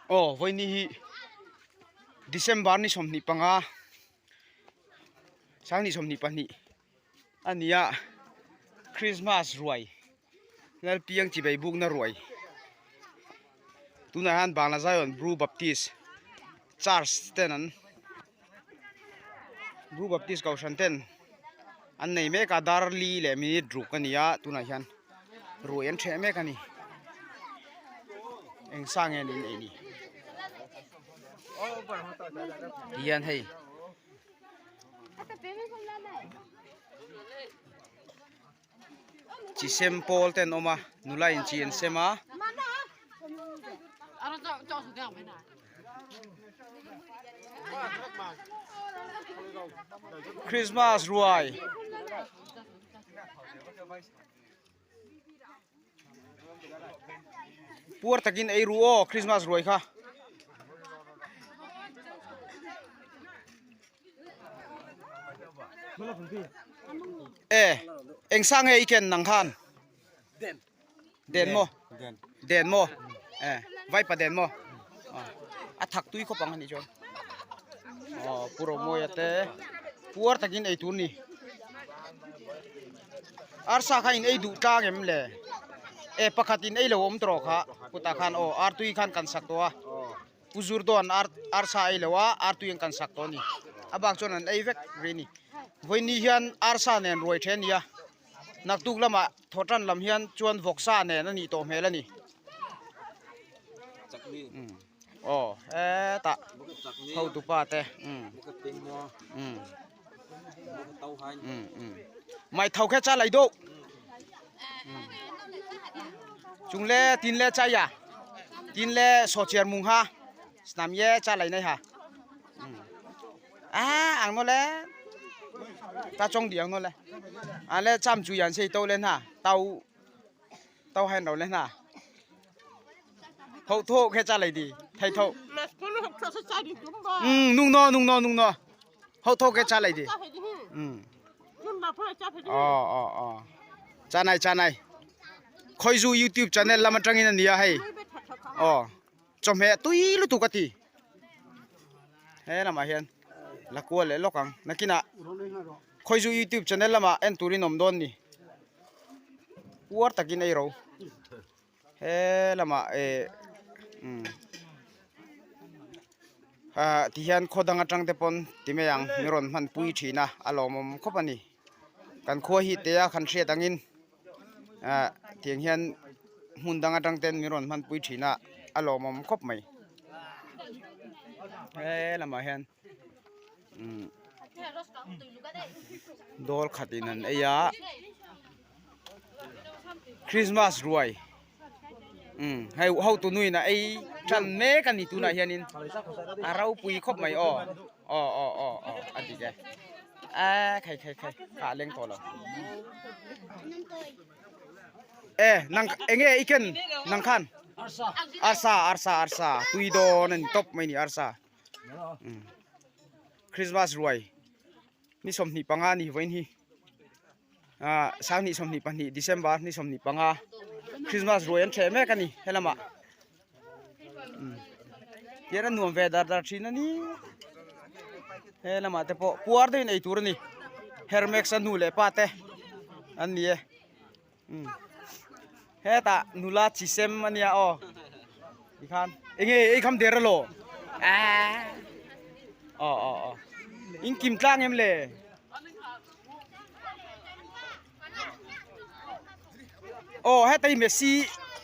Aw vawiini hi December ni 25 2022 a ni a Christmas ruai Lalpiang chibei bukna ruai tunah hian Bangla Zion Bru Baptist Church ten an Bru Baptist Kohhran ten an nei mek a dar li leh minute ruk a ni a tunah hian ruai an ṭheh mek a ni eng sa nge niin ei ni tihian hei. Chi sem pawl te an awm a nula in chi an sem a. Christmas ruai. Puar takin ei ru aw Christmas ruai kha. E eng sa nge i ken nang khan den maw den maw e vaipa den maw a thak tui khawp ang a nih chuan aw pu Romawia te puar takin ei tur ni arsa kha in ei duh tlang em le e pakhat in ei lo awm tawh kha kutah khan aw artui khan kan sak tawh a. Pu Zur dawn ar arsa ei lo a, artui an kan sak tawh a ni. A bak chuan an ei vek rih a ni. Vawiini hian arsa nen ruai the a ni a, naktuk lamah thawhtan lam hian chuan vawksa nen a nih tawh hmel a ni. Aw hetah hotupa te Maithau kha cha lai deuh. Chung le tin le cha ya. Tin le so chiar mung ha. Snam ye cha lai nai ha. À ang no le. Ta chong di ang no le. À le cham chu yan sei to le na. Tau tau hen ro le na. Hậu thô khe cha lai di. Thai thô. Nung no nung no nung no. Hậu thô khe cha lai di. Ờ ờ ờ. Cha này cha này. Khoi zu YouTube channel lam atangin ania hei. Ờ. Chawhmeh tui lutuk a ti. He lamah hian la kual leh lawk ang. Nakinah khawi chu youtube channel lamah en turin awm dawn ni. Puar takin ei ro. He lamah eh umm ah tihian khaw dang atang te pawn ti mai ang mi rawn hman pui thin a a lawmawm khawp a ni. Kan khua hi te a kan hriat angin ah tiang hian hmun dang atang ten min rawn hmanpui thin a a lawmawm khawp mai he lamah hian umm dawl khat in an ei a christmas ruai umm hei hotu nu in a ei tan mek a ni tunah hianin a ropui khawp mai aw aw aw aw aw a dik e a khai khai khai kha a leng tawh lo e nang enge i ken nang khan arsa arsa arsa tui dawn a ni tawp mai ni arsa christmas ruai ni 25 ni vawiin hi ah 2022 December ni 25 Christmas ruai an ṭheh mek a ni helamah tihian a nuam ve dar dar thin a ni he lamah te pawh puar deuhin ei tur a ni hermex a nu leh pa te an ni e hetah nula chi sem a nia aw tikhan enge ei kham der alo aw aw aw in kim tlang em le. Aw heta hi Messi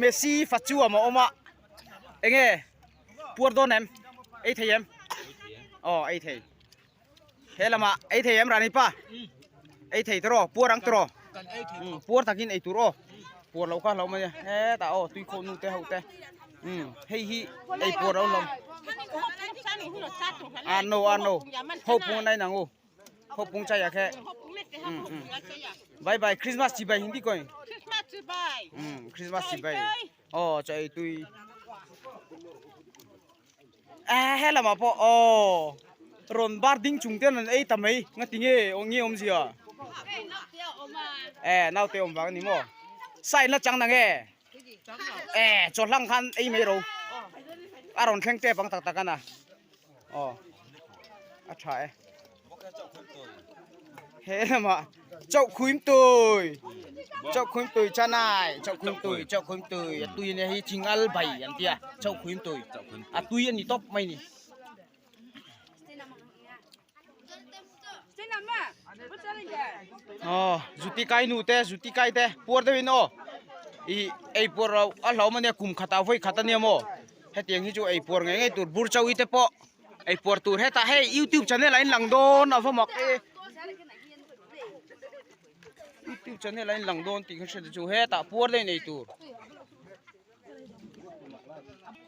Messi fachuam a awm a enge puar dawn em ei thei em aw ei thei he lamah ei thei em Rani pa ei thei tawh puar ang tawh puar takin ei tur aw puar loh kha a hlauh mai a hetah aw tui khawh nu te ho te hei hi ei puar lo hlawm ano ano ho pung nai nang u. Ho pung chai akhe. Bye bye Christmas chi bai hindi koi. Christmas chi bai. Christmas chi bai. Oh chai tui. A he lama po oh. Ron bar ding chung ten an ei ta mai nga ti nge o nge om zia. Eh nau te om wang ni mo. Sai na chang na nge. Eh cho hlang khan ei mai ro. A rawn thleng tep ang tak tak a na. Aw a tha e. He lamah chauh khuim tui chauh khuim tui chanai chauh khuim tui chauh khuim tui a tui ania hi chingal bai an tia chauh khuim tui a tui a ni tawp mai ni. Aw zuti kai nu te zuti kai te puar deuhin aw ih ei puar loh a hlauhawm ania kum khatah vawi khat ania maw hetiang hi chu ei puar ngei ngei tur bur chauh te pawh ei puar tur hetah hei youtube channel ah in lang dawn a va mak e youtube channel ah in lang dawn tih ka hriat chu hetah puar daih nei tur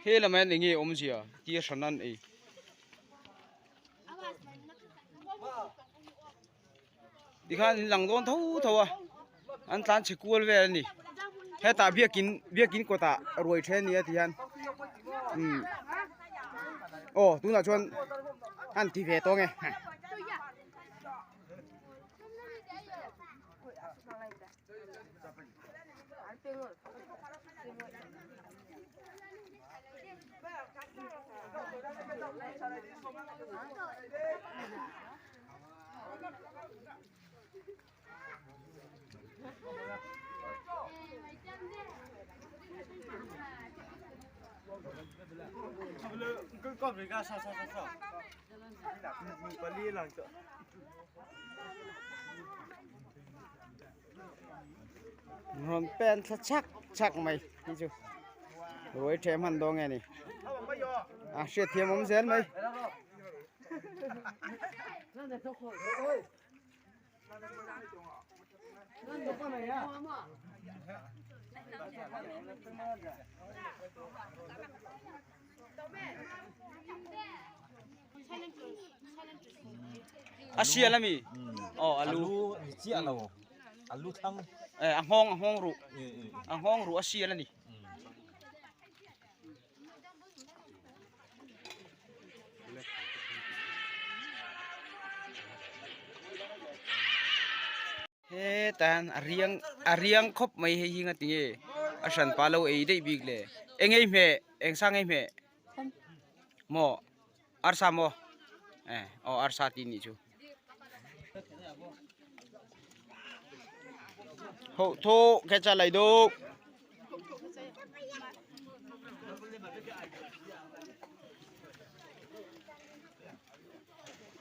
he lamah hian enge awmzia tia hran an ei. Tikhan in lang dawn tho tho a an tlan chhe kual vel a ni hetah biakin biakin kawtah ruai then a ni a ti hian umm aw tunah chuan an ti ve tawng e. Rawn pen thla chhak chhak mai hi chu ruai ṭhem han dawn nge ni a hriat thiam awm zel mai. A sial ami aw alu ni chiah lo alu thlang eh a nghawng a nghawng ruh a nghawng ruh a sial ani Hetah hian a riang a riang khawp mai hei hi nga tinge a hran pa lo ei daih bik le eng ei hmeh eng sang ei hmeh maw arsa maw eh aw arsa tih nih chu ho tho khe cha lai duk.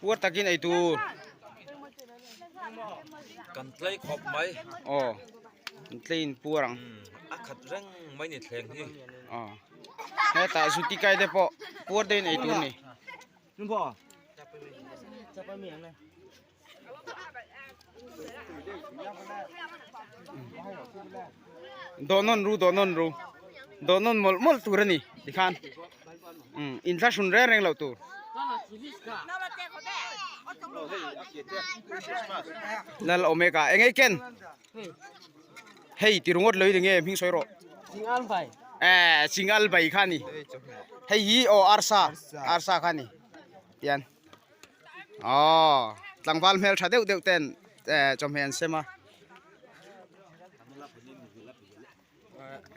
Puar takin ei tur. Kan tlei khawp mai. Aw kan tleiin puar ang. A khat reng mai ni thleng hi. Aw hetah zuti kai te pawh puar deuhin ei tur a ni. Dawhnawn ru dawhnawn ru dawhnawn mawlh mawlh tur a ni tikhan umm inthlahrun reng reng loh tur. Lal Omega eng ei ken hei ti ringawt lo i nge hming sawi rawh eh chingal bai kha a ni hei hi aw arsa arsa kha a ni tian. Aww tlangval hmel tha deuh deuh ten eh chawhmeh an sem a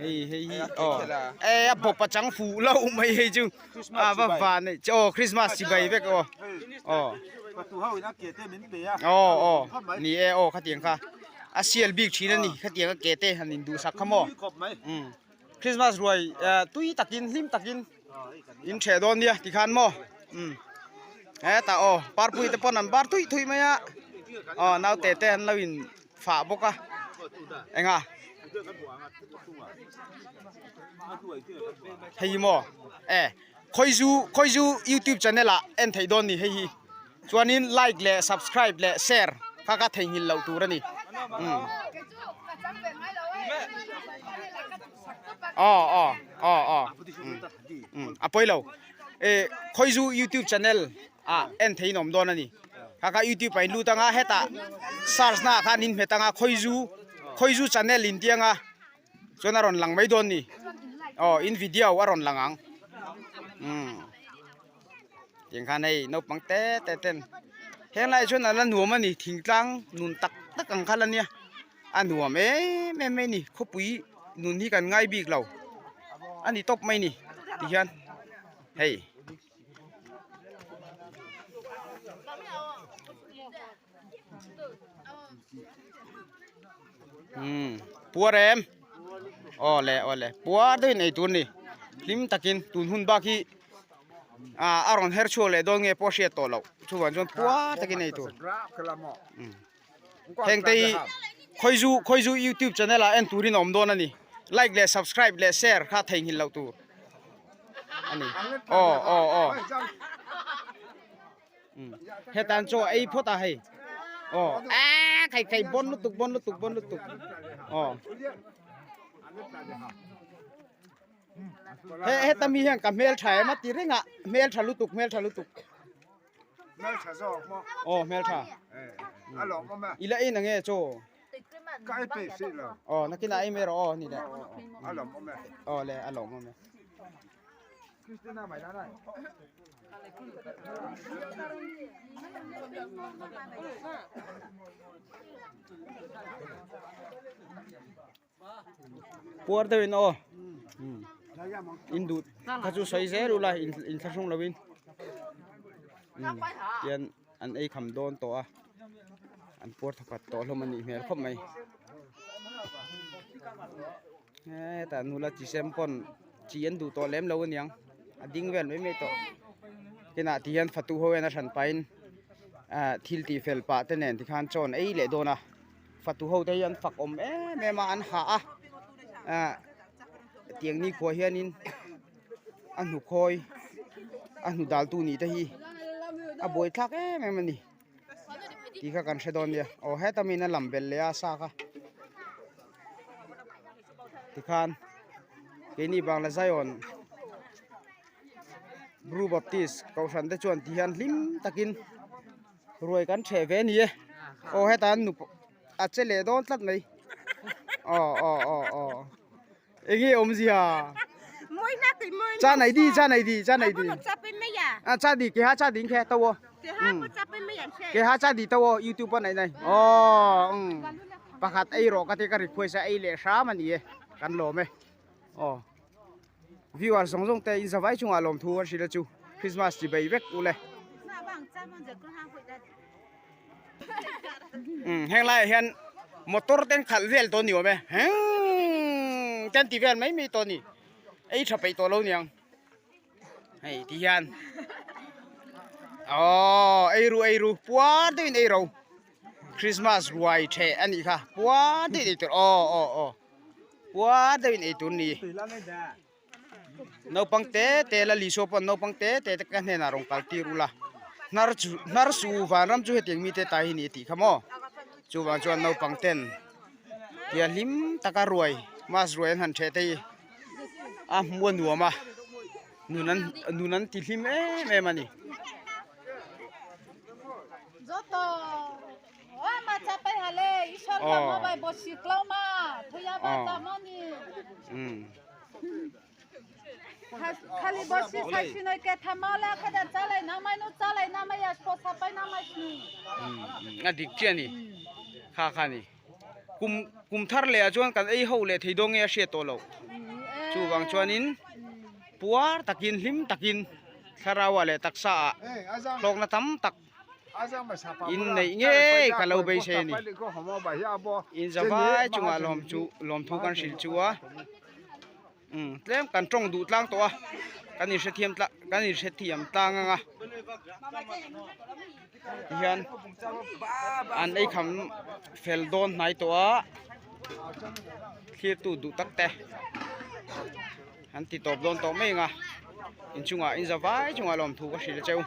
hei hei hi aw eh a bawp a chang fuh lo mai hei chu a va van e aw christmas chibai vek aw aw aw aw ni e aw khatiang kha a sial bik thin a ni khatiang a ke te han in duhsak kha maw umm christmas ruai tui takin hlim takin. In ṭheh dawn nia tikhan maw umm hetah aw parpui te pawn an bar thui thui mai a aw naute te an lo in fah bawk a enga hei hi maw e khawizu khawizu youtube channel ah en theih dawn ni hei hi chuanin like leh subscribe leh share kha kha theihnghilh loh tur a ni umm. Aw aw aw aw umm a pawi lo eh khawizu youtube channel ah en theiin awm dawn a ni kha kha youtube ah in lut anga hetah search na ah khan in hmet anga khawizu khawizu channel in tih anga chuan a rawn lang mai dawn a ni aw in video a rawn lang ang umm tiang khan hei naupang te te ten heng lai chuan a la nuam a ni thingtlang nun tak tak ang kha la nia. A nuam em em mai a ni khawpui nun hi kan ngai bik lo a ni tawp mai a ni ti hian. Hei. Umm puar em aw le aw le puar deuhin ei tur a ni hlim takin tun hun bak hi ah a rawn her chhuak leh dawn nge pawh a hriat tawh loh chuvang chuan puar takin ei tur heng te hi khawizu khawizu youtube channel ah en turin a awm dawn a ni like leh subscribe leh share kha theihnghilh loh tur a ni aw aw aw. Hetan chaw ei phawt a hei aw aaa khai khai bon lutuk bon lutuk bon lutuk aw he heta mi hian ka hmel tha em a ti reng a hmel tha lutuk hmel tha lutuk aw hmel tha i la en ang e chaw aw nakinah ei mai rawh aw ni le aw le a lawmawm e. Puar deuh in aw in duh kha chu sawi zel ula in thlahrung lo in tian an ei kham dawn tawh a an puar thawkhat tawh hlawm a nih hmel khawp mai. Hetah nula chi sem pawn chi an duh tawh lem lo aniang a ding vel mai mai tawh kinah ti hian fatu ho hian a hran pahin ah thil tih fel pah te nen tikhan chaw an ei leh dawn a fatu ho te hi an fak awm em em a an hah a ah tiang nikhua hianin a hnukhawi a hnu dal tu nih te hi a buaithlak em em a ni. Tih kha kan hre dawn nia aw heta mi in a lam belh leh a sa kha tikhan keini bangla Zion Bru Baptist kohhran te chuan ti hian hlim takin ruai kan ṭheh ve a ni e aw heta an nupa a che leh dawn tlat mai aw aw aw aw. Enge awmzia? Cha nei di, cha nei di, cha nei di. À, cha di, ke ha cha ding khe tao wo. Ke ha cha di tao wo, YouTube pa nei nei. Oh, um. Pakhat ei ro ka te ka request a ei leh hram ani e. Kan lawm e. Oh. Viewer zawng zawng te in zavai chungah lawm thu an hrilh a chu. Christmas chi bei vek ule. Um heng laiah hian motor te an khalh vel tawh a ni awm e heng te an ti vel mai mai tawh a ni ei tha peih tawh lo niang hei ti hian aww ei ru ei ru puar deuhin ei ro christmas ruai theh a nih kha puar deuhin ei tur aw aw aw puar deuhin ei tur a ni. Naupang te te la Lisua pawh naupang te te te ka hnenah rawn kal tir ula hnar chu hnar su vanram chu hetiang mite ta hi ni a tih kha maw chuvang chuan naupang ten tia hlim taka ruai mass ruai an han theh te hi a hmu a nuam a nun an nun an ti hlim em em a ni. A dik chiah a ni kha kha a ni kum kum thar leh ah chuan kan ei ho leh thei dawn nge a hriat tawh loh chuvang chuanin puar takin hlim takin thlarau ah leh taksa ah hlawkna tam tak. In neih ngei ka lo beisei a ni. In zavai chungah lawm chu lawmthu kan hrilh chu a umm tlem kan tawng duh tlang tawh a kan inhrethiam tlang kan inhrethiam tlang ang a tihian an ei kham fel dawn hnai tawh a thlir tu duh tak te an ti tawp dawn tawh mai ang a inchungah in zavai chungah lawmthu ka hrilh a cheu.